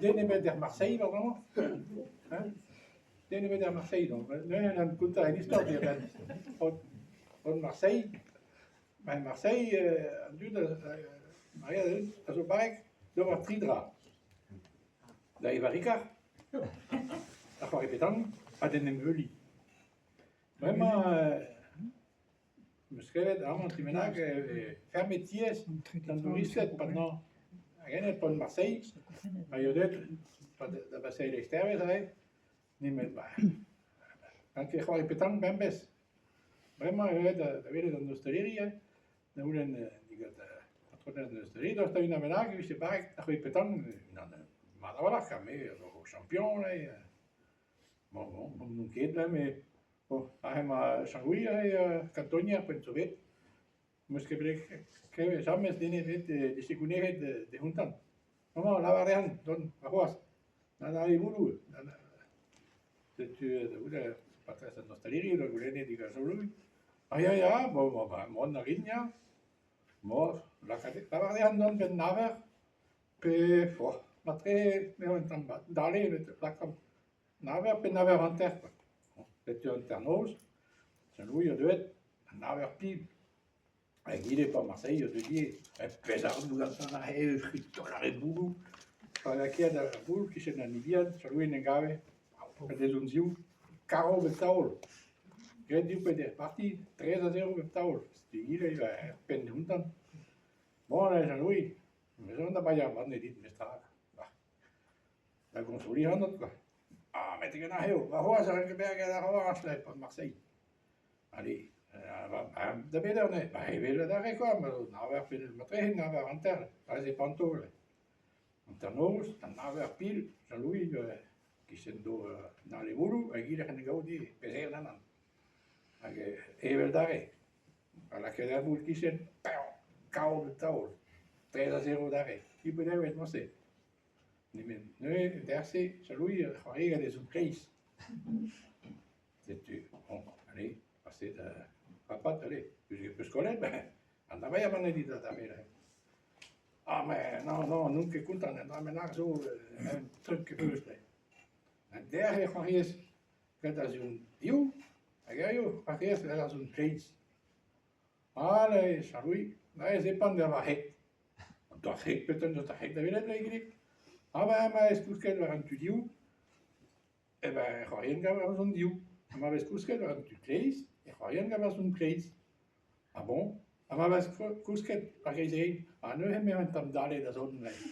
Den ebet er Marseille war-varn hein ? Den ebet er Marseille donc neuze en em kontañ un istor diwar-benn paotr Marseille. Ba Marseille an dud a zo barrek d'ober tri dra. Da evañ Ricard, da c'hoari petank ha d'en em veuliñ. Bremañ 'm eus klevet amañ un dra bennak fermet tiez d'an douristed pannañ hag-eñ pont Marseille pa eo deuet da baseal eizhtervezh aze nemet ba n'hall ket c'hoari petank bemdez. Bremañ eo aet da welet an ostaleri da c'houlenn digant patronez an ostaleri daoust ha unan bennak e vije barrek da c'hoari petank unan mat a-walc'h ha me a zo champion eo. Bon, bon, n'on ket là, mais bon, aze emañ Jean-Louis aze, kantonier poent zo bet. 'Meus ket bet klevet james den ebet desegounezet d'e c'hontan. Maman, lavar dezhañ dont warc'hoazh, na da e vouloù. Setu da goude patrez an ostaleri da goulenne digant Jean-Louis. Ah ya ya, bon, bon, bah, mont a rin ya. Bon, lakaat lavar dezhañ dont 'benn nav eur. Pe oh, matre eo un tamm dale met lakaomp nav eur pe nav eur hanter kwa. Setu hanternoz, Saint-Louis eo deuet, nav eur pil. Hag ivez 'ba Marseille eo deuet ivez, pezh a ran gantañ aze, fritol ar re bouloù. Pa lakaet ar boul 'kichen an Ibiad, Saint-Louis en em gave, pa ziv, karv bep taol. Graet div peder parti, 13 a zero bep taol. Setu ivez er penn hontan. Bon, Jean-Louis, Me zo da baeañ banne dit memestra bah da goñsoliñ ac'hanout kwa. Ah met ganeoc'h eo, warc'hoazh a rank bezañ gant ar c'hoarzh paotr Marseille. Allez, da bet eur neuze? Bah evel adarre kwa, ma zo nav eur pe matre nav eur hanter, aze panto. Hanternoz, da nav eur pil, Jean-Louis 'kichen do an ale-vouloù hag egile en gaout ivez, pezh eo Hag evel 'darre. Ha lakaet ar boud 'kichen, kav da taol, 13 a 0 adarre, dibout eo morse. Nemet neuze, derse, Jean-Louis a c'hoarie gant e zoug-kreiz. Setu, bon, allez, paset papat, allez, peus kollet, ben, an dra a vanne dit adarre neuze. Ah mais non, non, n'on ket kontant, un dra bennak zo un truc eus neuze. Ha dec'h e c'hoariez gant ar sun div hag hiziv a reas gant ar sun kreiz. Ale, Charloui, neuze e pan war hed. D'ar c'hed petra d'ar c'hed da welet egile. Ah ben, ma vez kousket war an tu div, eh ben e c'hoarien gant ar sun div. Ha ma vez kousket war an tu kleiz, e c'hoarien gant ar sun kleiz. Ah bon? Ha ma vez kousket war greiz-eeun, ha neuze emañ un tamm dale da zont neuze.